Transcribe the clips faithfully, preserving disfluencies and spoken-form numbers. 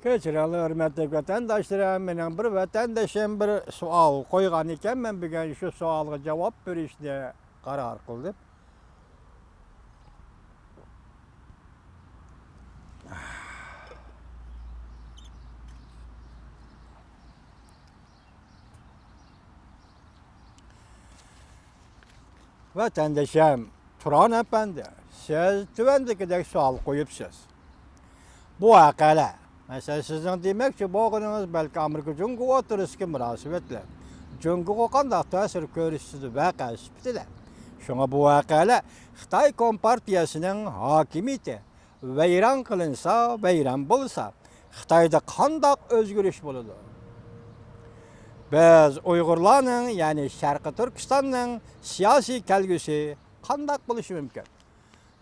كەچۈرۈڭلار، ھۆرمەتلىك ۋەتەنداشلىرىم، مېنىڭ بىر ۋەتەندىشىم بىر سوئال قويغان ئىكەن، مەن بۈگۈن شۇ سوئالغا جاۋاب بېرىشنى قارار قىلدىم. ۋەتەندىشىم تۇران ئەپەندى، سىز تۆۋەندىكىدەك سوئال قويۇپسىز. بۇ ۋەقەلەر، مەسىلەن، سىزنىڭ دېمەكچى بولغىنىڭىز بەلكى ئامېرىكا جۇڭگو ئوتتۇرىسىدىكى مۇناسىۋەتلەر، جۇڭگوغا قانداق تەسىر كۆرسىتىدۇ ۋەقە سۈپىتىدە. شۇڭا بۇ ۋەقەلەر خىتاي كومپارتىيەسىنىڭ ھاكىمىيىتى ۋەيران قىلىنسا، ۋەيران بولسا، خىتايدا قانداق ئۆزگىرىش بولىدۇ؟ بىز ئۇيغۇرلارنىڭ، يەنى شەرقىي تۈركىستاننىڭ سىياسىي كەلگۈسى قانداق بولۇشى مۇمكىن؟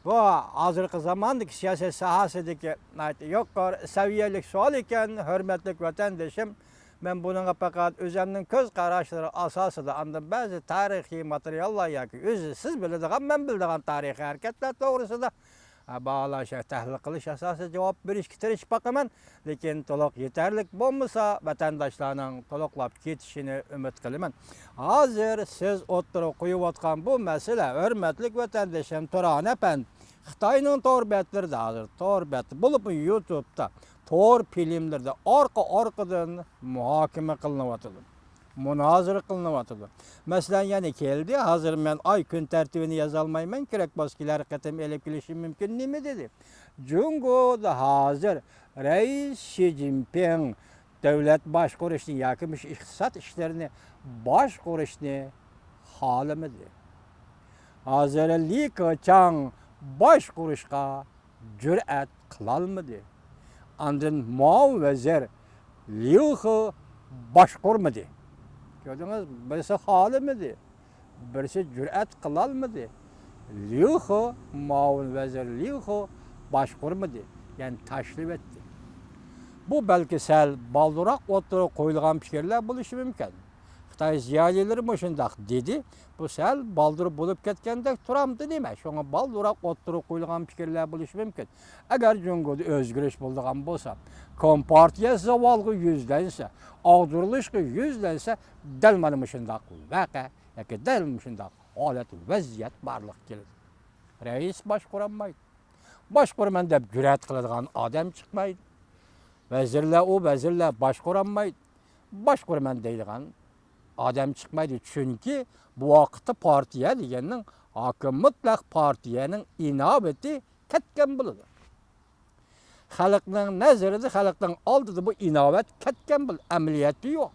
بۇ ھازىرقى زاماندىكى سىياسەت ساھەسىدىكى ناھايىتى يۇقىرى سەۋىيەلىك سوئال ئىكەن، ھۆرمەتلىك ۋەتەندىشىم. مەن بۇنىڭغا پەقەت ئۆزۈمنىڭ كۆز قاراشلىرى ئاساسىدا، ئاندىن بەزى تارىخىي ماتېرىياللار ياكى ئۆزى سىز بىلىدىغان، مەن بىلىدىغان تارىخىي ھەرىكەتلەر توغرىسىدا باھالاش، تەھلىل قىلىش ئاساسىدا جاۋاب بېرىشكە تىرىشىپ باقىمەن. لېكىن تولۇق يېتەرلىك بولمىسا، ۋەتەنداشلارنىڭ تولۇقلاپ كېتىشىنى ئۈمىد قىلىمەن. ھازىر سىز ئوتتۇرىغا قويۇۋاتقان بۇ مەسىلە، ھۆرمەتلىك ۋەتەندىشىم تۇران ئەپەندى، خىتاينىڭ تور بەتلىرىدە ھازىر، تور بەتتە، بولۇپمۇ يۇتۇبتا، تور فىلىملىرىدا ئارقا-ئارقىدىن مۇھاكىمە قىلىنىۋاتىدۇ. مۇنازىرە قىلىنىۋاتىدۇ. مەسىلەن، يەنە كەلدى. ھازىر مەن ئاي كۈن تەرتىبىنى يازالمايمەن. كېرەك بولسا كېلەر قېتىم ئېلىپ كېلىشىم مۇمكىن. نېمە دېدى؟ جۇڭگودا ھازىر رەئىس شى جىنپىڭ دۆلەت باشقۇرۇشنى ياكى مۇشۇ ئىقتىساد ئىشلىرىنى باشقۇرۇشنى خالىمىدى. ھازىر لى كېچاڭ باشقۇرۇشقا جۈرئەت قىلالمىدى. ئاندىن مۇئاۋىن ۋەزىر ليۇ خې باشقۇرمىدى. كۆردىڭىز، بىرسى خالىمىدى، بىرسى جۈرئەت قىلالمىدى. ليۇ خې، مۇئاۋىن ۋەزىر ليۇ خې باشقۇرمىدى، يەنى تاشلىۋەتتى. بۇ بەلكى سەل بالدۇرراق ئوتتۇرىغا قويۇلغان پىكىرلەر بولۇشى مۇمكىن. خىتاي زىيالىيلىرى مۇشۇنداق دېدى. بۇ سەل بالدۇر بولۇپ كەتكەندەك تۇرامدۇ نېمە؟ شۇڭا بالدۇرراق ئوتتۇرىغا قويۇلغان پىكىرلەر بولۇشى مۇمكىن. ئەگەر جۇڭگودا ئۆزگىرىش بولىدىغان بولسا، كومپارتىيە زاۋالغا يۈزلەنسە، ئاغدۇرۇلۇشقا يۈزلەنسە، دەل مانا مۇشۇنداق ۋەقە ياكى دەل مۇشۇنداق ھالەت، ۋەزىيەت بارلىققا كېلىدۇ. رەئىس باشقۇرالمايدۇ. باشقۇرىمەن دەپ جۈرئەت قىلىدىغان ئادەم چىقمايدۇ. ۋەزىرلەر، ئۇ ۋەزىرلەر باشقۇرالمايدۇ. باشقۇرىمەن دەيدىغان ئادەم چىقمايدۇ. چۈنكى بۇ ۋاقىتتا پارتىيە دېگەننىڭ، ھاكىم مۇتلەق پارتىيەنىڭ ئىناۋىتى كەتكەن بولىدۇ. خەلقنىڭ نەزىرىدە، خەلقنىڭ ئالدىدا بۇ ئىناۋەت كەتكەن بولىدۇ. ئەمەلىيەتتە يوق.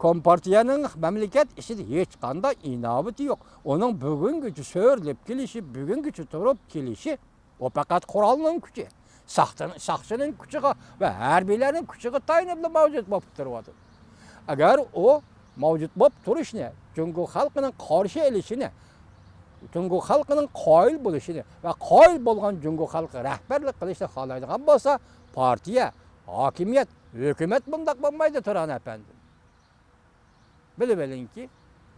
كومپارتىيەنىڭ مەملىكەت ئىچىدە ھېچقانداق ئىناۋىتى يوق. ئۇنىڭ بۈگۈنگىچە سۆرىلىپ كېلىشى، بۈگۈنگىچە تۇرۇپ كېلىشى، ئۇ پەقەت قورالنىڭ كۈچى، ساقچىنىڭ، ساقچىنىڭ كۈچىگە ۋە ھەربىيلەرنىڭ كۈچىگە تايىنىپلا مەۋجۇت بولۇپ تۇرۇۋاتىدۇ. ئەگەر ئۇ مەۋجۇت بولۇپ تۇرۇشنى، جۇڭگو خەلقىنىڭ قارشى ئېلىشىنى، جۇڭگو خەلقىنىڭ قايىل بولۇشىنى ۋە قايىل بولغان جۇڭگو خەلقى رەھبەرلىك قىلىشنى خالايدىغان بولسا، پارتىيە، ھاكىمىيەت، ھۆكۈمەت بۇنداق بولمايدۇ، تۇران ئەپەندى. بىلىۋېلىڭكى،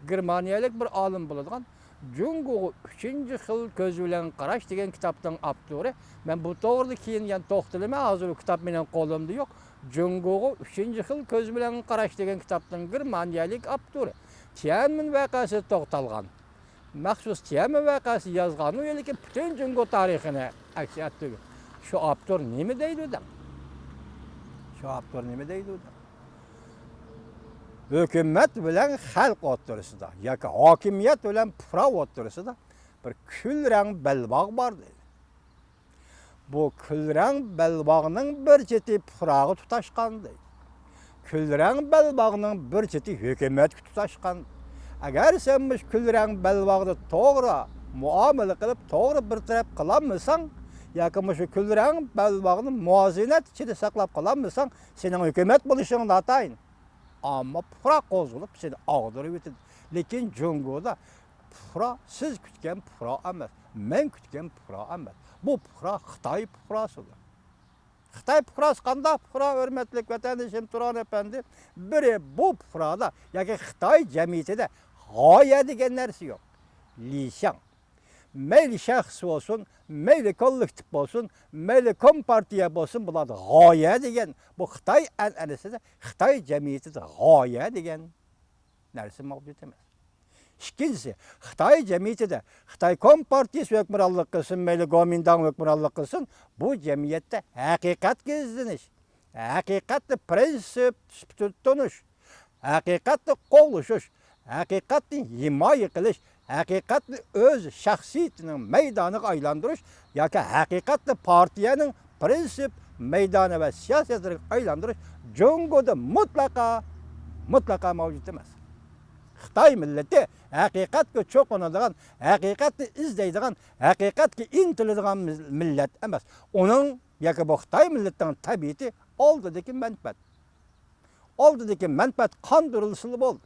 گېرمانىيەلىك بىر ئالىم بولىدىغان، جۇڭگوغا ئۈچىنچى خىل كۆز بىلەن قاراش دېگەن كىتابنىڭ ئاپتورى. مەن بۇ توغرىدا كېيىن يەنە توختىلىمەن، ھازىر ئۇ كىتاب مېنىڭ قولۇمدا يوق. جۇڭگوغا ئۈچىنچى خىل كۆز بىلەن قاراش دېگەن كىتابنىڭ گېرمانىيەلىك ئاپتورى. تيەنئەنمېن ۋەقەسىدە توختالغان. مەخسۇس تيەنئەنمېن ۋەقەسىنى يازغانمۇ يا لېكىن پۈتۈن جۇڭگو تارىخىنى ئەكس ئەتتۈرگەن. شۇ ئاپتور نېمە دەيدۇ دەڭ؟ شۇ ئاپتور نېمە دەيدۇ دەڭ؟ ھۆكۈمەت بىلەن خەلق ئوتتۇرىسىدا ياكى ھاكىمىيەت بىلەن پۇقرا ئوتتۇرىسىدا بىر كۈلرەڭ بەلباغ بار دەيدۇ. بۇ كۈلرەڭ بەلباغنىڭ بىر چېتى پۇقراغا تۇتاشقان دەيدۇ. كۈلرەڭ بەلباغنىڭ بىر چېتى ھۆكۈمەتكە تۇتاشقان. ئەگەر سەن مۇشۇ كۈلرەڭ بەلباغدا توغرا مۇئامىلە قىلىپ، توغرا بىر تەرەپ قىلالمىساڭ، ياكى مۇشۇ كۈلرەڭ بەلباغنى مۇۋازىنەت ئىچىدە ساقلاپ قالالمىساڭ، سېنىڭ ھۆكۈمەت بولۇشۇڭ ناتايىن. ئەمما پۇقرا قوزغىلىپ سېنى ئاغدۇرۇۋېتىدۇ. لېكىن جۇڭگودا پۇقرا سىز كۈتكەن پۇقرا ئەمەس، مەن كۈتكەن پۇقرا ئەمەس. بۇ پۇقرا خىتاي پۇقراسىدۇر. خىتاي پۇقراسى قانداق پۇقرا، ھۆرمەتلىك ۋەتەندىشىم تۇران ئەپەندى؟ بىرى بۇ پۇقرادا ياكى خىتاي جەمئىيىتىدە غايە دېگەن نەرسە يوق. لىشياڭ. مەيلى شەخس بولسۇن، مەيلى كوللېكتىپ بولسۇن، مەيلى كومپارتىيە بولسۇن، بۇلاردا غايە دېگەن، بۇ خىتاي ئەنئەنىسىدە، خىتاي جەمئىيىتىدە غايە دېگەن نەرسە مەۋجۇت ئەمەس. ئىككىنچىسى، خىتاي جەمئىيىتىدە خىتاي كومپارتىيىسى ھۆكۈمرانلىق قىلسۇن، مەيلى گومىنداڭ ھۆكۈمرانلىق قىلسۇن، بۇ جەمئىيەتتە ھەقىقەتكە ئىزدىنىش، ھەقىقەتنى پرىنسىپ سۈپىتىدە تونۇش، ھەقىقەتنى قوغلىشىش، ھەقىقەتنى ھىمايە قىلىش، ھەقىقەتنى ئۆز شەخسىيىتىنىڭ مەيدانىغا ئايلاندۇرۇش ياكى ھەقىقەتنى پارتىيەنىڭ پرىنسىپ مەيدانى ۋە سىياسەتلىرىگە ئايلاندۇرۇش جۇڭگودا مۇتلەقا، مۇتلەقا مەۋجۇت ئەمەس. خىتاي مىللىتى ھەقىقەتكە چوقۇنىدىغان، ھەقىقەتنى ئىزدەيدىغان، ھەقىقەتكە ئىنتىلىدىغان مىل-، مىللەت ئەمەس. ئۇنىڭ ياكى بۇ خىتاي مىللىتىنىڭ تەبىئىتى ئالدىدىكى مەنپەئەت. ئالدىدىكى مەنپەئەت قاندۇرۇلسىلا بولدى.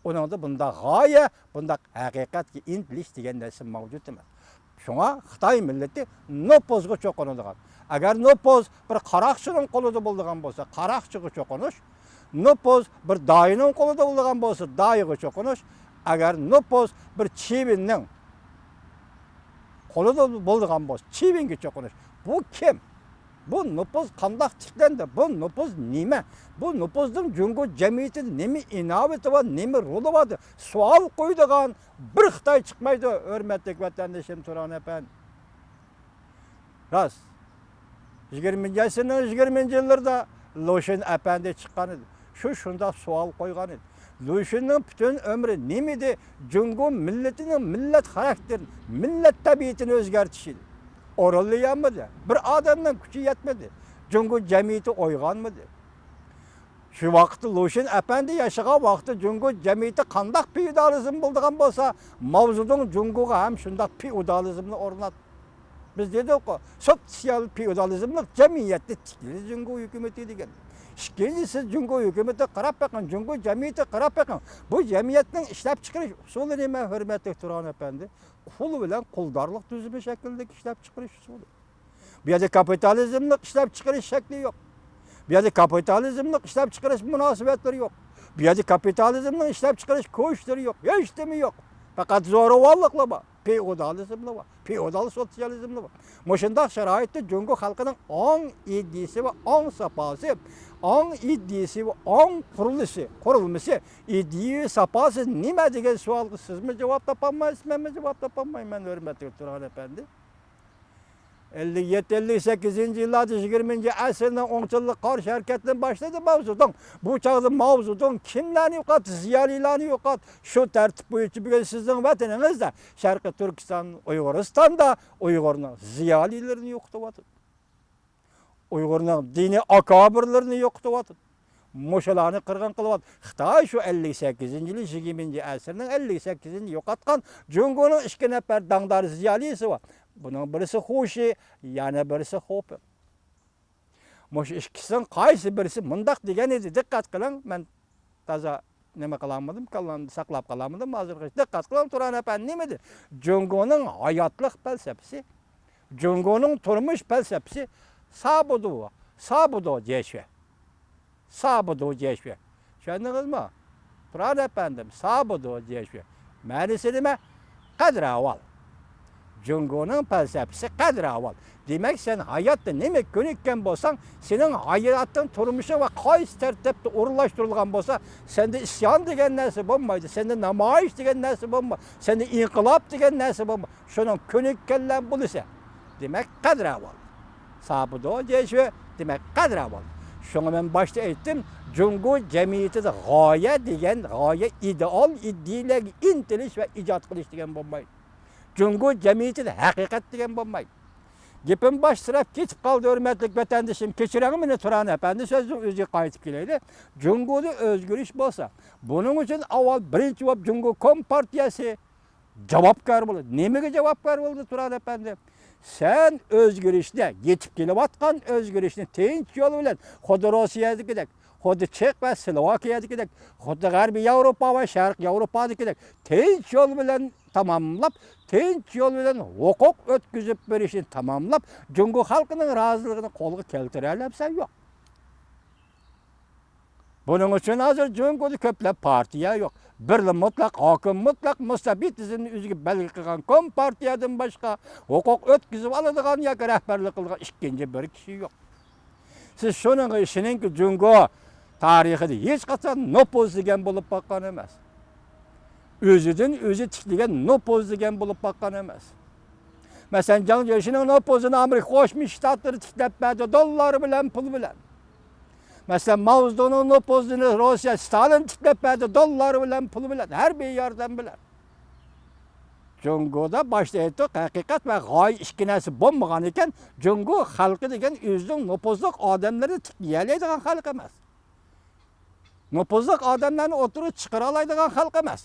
ئۇنىڭدا بۇنداق غايە، بۇنداق ھەقىقەتكە ئىنتىلىش دېگەن نەرسە مەۋجۇت ئەمەس. شۇڭا خىتاي مىللىتى نوپۇزغا چوقۇنىدىغان. ئەگەر نوپۇز بىر قاراقچىنىڭ قولىدا بولىدىغان بولسا، قاراقچىغا چوقۇنۇش، نوپۇز بىر دايىنىڭ قولىدا بولىدىغان بولسا، دايىغا چوقۇنۇش، ئەگەر نوپۇز بىر چىۋىننىڭ قولىدا بولىدىغان بولسا، چىۋىنگە چوقۇنۇش. بۇ كىم؟ بۇ نوپۇز قانداق تىكلەندى؟ بۇ نوپۇز نېمە؟ بۇ نوپۇزنىڭ جۇڭگو جەمئىيىتىدە نېمە ئىناۋىتى بار، نېمە رولى بار دەپ سوئال قويىدىغان بىر خىتاي چىقمايدۇ، ھۆرمەتلىك ۋەتەندىشىم تۇرغان ئەپەندى. راست، يىگىرمىنچى ئەسىرنىڭ يىگىرمىنچى يىللىرىدا لۇشۈن ئەپەندى چىققان ئىدى. شۇ شۇنداق سوئال قويغان ئىدى. لۇشۈننىڭ پۈتۈن ئۆمرى نېمە ئىدى؟ جۇڭگو مىللىتىنىڭ مىللەت خاراكتېرىنى، مىللەت تەبىئىتىنى ئۆزگەرتىش ئىدى. ئورۇنلىيالمىدى. بىر ئادەمنىڭ كۈچى يەتمىدى. جۇڭگو جەمئىيىتى ئويغانمىدى. شۇ ۋاقىتتا لۇشۈن ئەپەندى ياشىغان ۋاقىتتا جۇڭگو جەمئىيىتى قانداق فېئودالىزم بولىدىغان بولسا، ماۋزېدۇڭ جۇڭگوغا ھەم شۇنداق فېئودالىزمنى ئورناتتى. بىز دېدۇققۇ، سوتسىيال فېئودالىزملىق جەمئىيەتنى تىكلىدى جۇڭگو ھۆكۈمىتى دېگەن. ئىككىنچى، سىز جۇڭگو ھۆكۈمىتىگە قاراپ بېقىڭ، جۇڭگو جەمئىيىتىگە قاراپ بېقىڭ. بۇ جەمئىيەتنىڭ ئىشلەپچىقىرىش ئۇسۇلى نېمە، ھۆرمەتلىك تۇرغان ئەپەندى؟ قۇل بىلەن قۇلدارلىق تۈزۈمى شەكلىدىكى ئىشلەپچىقىرىش ئۇسۇلى. بۇ يەردە كاپىتالىزملىق ئىشلەپچىقىرىش شەكلى يوق. بۇ يەردە كاپىتالىزملىق ئىشلەپچىقىرىش مۇناسىۋەتلىرى يوق. بۇ يەردە كاپىتالىزمنىڭ ئىشلەپچىقىرىش كوچىلىرى يوق. ھېچنېمە يوق. پەقەت زورىۋانلىقلا بار. فېئودالىزملا بار. فېئودال سوتسىيالىزملا بار. مۇشۇنداق شارائىتتا جۇڭگو خەلقىنىڭ ئاڭ ئىدىيىسى ۋە ئاڭ ساپاسى، ئاڭ ئىدىيىسى ۋە ئاڭ قۇرۇلۇشى، قۇرۇلمىسى، ئىدىيە ساپاسى نېمە دېگەن سوئالغا سىزمۇ جاۋاب تاپالمايسىز، مەنمۇ جاۋاب تاپالمايمەن، ھۆرمەتلىك تۇرغان ئەپەندى. ئەللىك يەتتە، ئەللىك سەككىزىنچى يىللاردا يىگىرمىنچى ئەسىرنىڭ ئوڭچىلىق قارشى ھەرىكەتلىرىنى باشلىدى ماۋزېدۇڭ. بۇ چاغدا ماۋزېدۇڭ كىملەرنى يوقاتتى؟ زىيالىيلارنى يوقاتتى. شۇ تەرتىپ بويىچە بۈگۈن سىزنىڭ ۋەتىنىڭىزدە، شەرقىي تۈركىستان، ئۇيغۇرىستاندا ئۇيغۇرنىڭ زىيالىيلىرىنى يوقىتىۋاتىدۇ. ئۇيغۇرنىڭ دىنىي ئاكابىرلىرىنى يوقىتىۋاتىدۇ. مۇشۇلارنى قىرغىن قىلىۋاتىدۇ. خىتاي شۇ ئەللىك سەككىزىنچى يىلى، يىگىرمىنچى ئەسىرنىڭ ئەللىك سەككىزىنچى يوقاتقان جۇڭگونىڭ ئىككى نەپەر داڭدار زىيالىيسى بار. بۇنىڭ بىرسى خۇشى، يەنە بىرسى خوپېڭ. مۇشۇ ئىككىسىنىڭ قايسى بىرسى مۇنداق دېگەن ئىدى، دىققەت قىلىڭ، مەن تازا نېمە قىلالمىدىم، كاللامدا ساقلاپ قالالمىدىم، ھازىرغىچە دىققەت قىلىڭ، تۇرغان ئەپەندى نېمە دېدى؟ جۇڭگونىڭ ھاياتلىق پەلسەپىسى، جۇڭگونىڭ تۇرمۇش پەلسەپىسى سابۇدۇ، سابۇدۇ جيەشۈە. سابۇدۇ جيەشۈە. چۈشەندىڭىزمۇ؟ تۇرار ئەپەندىم، سابۇدۇ جيەشۈە. مەنىسى نېمە؟ قەدىر ئەھۋال. جۇڭگونىڭ پەلسەپىسى قەدىر ئەھۋال. دېمەك، سەن ھاياتتا نېمە كۆنۈككەن بولساڭ، سېنىڭ ھاياتىڭ، تۇرمۇشۇڭ ۋە قايسى تەرتىپتە ئورۇنلاشتۇرۇلغان بولسا، سەندە ئىسيان دېگەن نەرسە بولمايدۇ، سەندە نامايىش دېگەن نەرسە بولمايدۇ، سەندە ئىنقىلاب دېگەن نەرسە بولمايدۇ. شۇنىڭ كۆنۈككەنلەر بولىسەن. دېمەك، قەدىر ئەھۋال. سابۇدۇ جيەشۈە، دېمەك، قەدىر ئەھۋال. شۇڭا مەن باشتا ئېيتتىم، جۇڭگو جەمئىيىتىدە غايە دېگەن، غايە ئىدېئال، ئىدىيەلەرگە ئىنتىلىش ۋە ئىجاد قىلىش دېگەن بولمايدۇ. جۇڭگو جەمئىيىتىدە ھەقىقەت دېگەن بولمايدۇ. گېپىم باشلىراپ كېتىپ قالدى، ھۆرمەتلىك ۋەتەندىشىم، كەچۈرۈڭ مېنى، تۇرغان ئەپەندى، سۆزنىڭ ئۆزىگە قايتىپ كېلەيلى. جۇڭگودا ئۆزگىرىش بولسا، بۇنىڭ ئۈچۈن ئاۋۋال بىرىنچى بولۇپ جۇڭگو كومپارتىيەسى جاۋابكار بولىدۇ. نېمىگە جاۋابكار بولىدۇ، تۇرار ئەپەندى؟ سەن ئۆزگىرىشنى، يېتىپ كېلىۋاتقان ئۆزگىرىشنى تىنچ يول بىلەن، خۇددى روسىيەدىكىدەك، خۇددى چېخ ۋە سلوۋاكىيەدىكىدەك، خۇددى غەربىي ياۋروپا ۋە شەرقىي ياۋروپادىكىدەك تىنچ يول بىلەن تاماملاپ، تىنچ يول بىلەن ھوقۇق ئۆتكۈزۈپ بېرىشنى تاماملاپ، جۇڭگو خەلقىنىڭ رازىلىقىنى قولغا كەلتۈرەلەمسەن؟ يوق. بۇنىڭ ئۈچۈن ھازىر جۇڭگودا كۆپلەپ پارتىيە يوق. بىرلا مۇتلەق ھاكىم، مۇتلەق مۇستەبىت تىزىمنى ئۆزىگە بەلگە قىلغان كومپارتىيەدىن باشقا ھوقۇق ئۆتكۈزۈپ ئالىدىغان ياكى رەھبەرلىك قىلىدىغان ئىككىنچى بىر كىشى يوق. سىز شۇنىڭغا ئىشىنىڭكى، جۇڭگو تارىخىدا ھېچقاچان نوپۇز دېگەن بولۇپ باققان ئەمەس. ئۆزىدىن ئۆزى تىكلىگەن نوپۇز دېگەن بولۇپ باققان ئەمەس. مەسىلەن، جاڭ جيېشىنىڭ نوپۇزىنى ئامېرىكا قوشما شتاتلىرى تىكلەپ بەردى، دوللار بىلەن، پۇل بىلەن. مەسىلەن، ماۋ زېدۇڭنىڭ نوپۇزىنى روسىيە ستالىن تىكلەپ بەردى، دوللار بىلەن، پۇل بىلەن، ھەربىي ياردەم بىلەن. جۇڭگودا باشتا ئېيتتۇق، ھەقىقەت ۋە غايە ئىككى نەرسە بولمىغان ئىكەن، جۇڭگو خەلقى دېگەن ئۆزىنىڭ نوپۇزلۇق ئادەملىرىنى تىكلىيەلەيدىغان خەلق ئەمەس. نوپۇزلۇق ئادەملەرنى ئوتتۇرىغا چىقىرالايدىغان خەلق ئەمەس.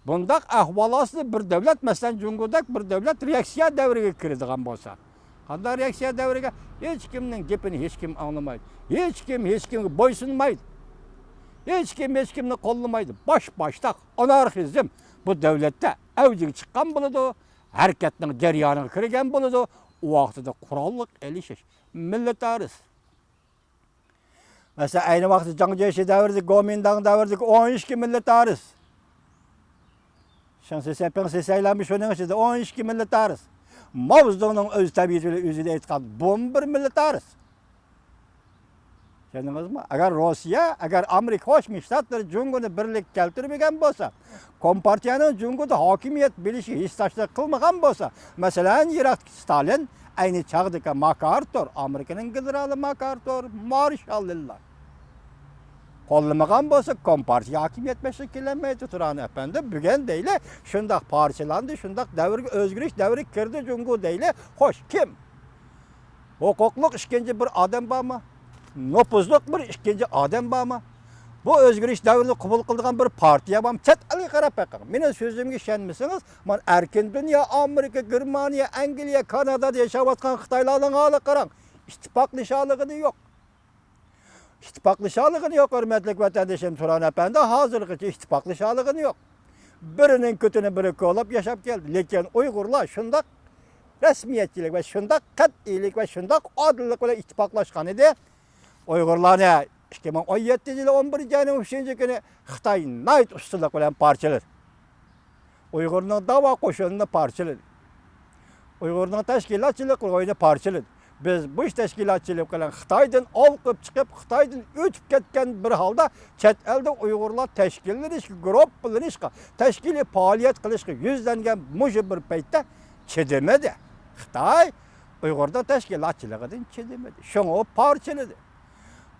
بۇنداق ئەھۋال ئاستىدا بىر دۆلەت، مەسىلەن، جۇڭگودەك بىر دۆلەت رېئاكسىيە دەۋرىگە كىرىدىغان بولسا، قانداق رېئاكسىيە دەۋرىگە؟ ھېچكىمنىڭ گېپىنى ھېچكىم ئاڭلىمايدۇ. ھېچكىم ھېچكىمگە بويسۇنمايدۇ. ھېچكىم ھېچكىمنى قوللىمايدۇ. باش باشتاق ئانارخىزم بۇ دۆلەتتە ئەۋجىگە چىققان بولىدۇ. ھەرىكەتنىڭ جەريانىغا كىرگەن بولىدۇ. ئۇ ۋاقتىدا قوراللىق ئېلىشىش، مىلىتارىست. مەسىلەن، ئەينى ۋاقىتتا جاڭ جيېشى دەۋرىدىكى، گومىنداڭ دەۋرىدىكى ئون ئىككى مىلىتارىست. شېڭ شىسەي، پېڭ شىسەيلارمۇ شۇنىڭ ئىچىدە ئون ئىككى مىلىتارىست. ماۋ زېدۇڭنىڭ ئۆز تەبىئىتى بىلەن ئۆزىدە ئېيتقان بۇمۇ بىر مىلىتارىست. چۈشەندىڭىزمۇ؟ ئەگەر روسىيە، ئەگەر ئامېرىكا قوشما شتاتلىرى جۇڭگونى بىرلىككە كەلتۈرمىگەن بولسا، كومپارتىيەنىڭ جۇڭگودا ھاكىمىيەت بىلىشى ھېسداشلىق قىلمىغان بولسا، مەسىلەن، يىراقتىكى ستالىن، ئەينى چاغدىكى ماكئارتۇر، ئامېرىكىنىڭ گېنېرالى ماكئارتۇر، مارشاللار قوللىمىغان بولسا، كومپارتىيە ھاكىمىيەت بېشىغا كېلەلمەيدۇ، تۇران ئەپەندى. بۈگۈن دەيلى، شۇنداق پارچىلاندى، شۇنداق دەۋرگە، ئۆزگىرىش دەۋرىگە كىردى جۇڭگو دەيلى. خوش، كىم؟ ھوقۇقلۇق ئىككىنچى بىر ئادەم بارمۇ؟ نوپۇزلۇق بىر ئىككىنچى ئادەم بارمۇ؟ بۇ ئۆزگىرىش دەۋرىنى قوبۇل قىلىدىغان بىر پارتىيە بارمۇ؟ چەت ئەلگە قاراپ بېقىڭ. مېنىڭ سۆزۈمگە ئىشەنمىسىڭىز، مانا ئەركىن دۇنيا، ئامېرىكا، گېرمانىيە، ئەنگلىيە، كانادادا ياشاۋاتقان خىتايلارنىڭ ھالىغا قاراڭ. ئىتتىپاقلىشالىغىنى يوق. ئىتتىپاقلىشالىغىنى يوق، ھۆرمەتلىك ۋەتەندىشىم تۇران ئەپەندى، ھازىرغىچە ئىتتىپاقلىشالىغىنى يوق. بىرىنىڭ كۆتىنى بىرى كولاپ ياشاپ كەلدى. لېكىن ئۇيغۇرلار شۇنداق رەسمىيەتچىلىك ۋە شۇنداق قەتئىيلىك ۋە شۇنداق ئادىللىق بىلەن ئىتتىپاقلاشقان ئىدى. ئۇيغۇرلارنى ئىككى مىڭ ئون يەتتىنچى يىلى ئون بىرىنچى ئاينىڭ ئۈچىنچى كۈنى خىتاي ناھايىتى ئۇستىلىق بىلەن پارچىلىدى. ئۇيغۇرنىڭ داۋا قوشۇنىنى پارچىلىدى. ئۇيغۇرنىڭ تەشكىلاتچىلىق روھىنى پارچىلىدى. بىز بۇ تەشكىلاتچىلىق بىلەن خىتايدىن ئالقىپ چىقىپ، خىتايدىن ئۆچۈپ كەتكەن بىر ھالدا چەت ئەلدە ئۇيغۇرلار تەشكىللىنىشكە، گۇرۇپپىلىنىشقا، تەشكىلىي پائالىيەت قىلىشقا يۈزلەنگەن مۇشۇ بىر پەيتتە چىدىمىدى. خىتاي ئۇيغۇرنىڭ تەشكىلاتچىلىقىدىن چىدىمىدى. شۇڭا ئۇ پارچىلىدى.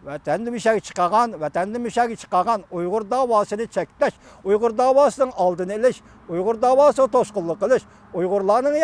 ۋەتەندىن مۇشەگە چىقارغان، ۋەتەندىن مۇشەگە چىقارغان ئۇيغۇر داۋاسىنى چەكلەش، ئۇيغۇر داۋاسىنىڭ ئالدىنى ئېلىش، ئۇيغۇر داۋاسىغا توسقۇنلۇق قىلىش، ئۇيغۇرلارنىڭ يەنە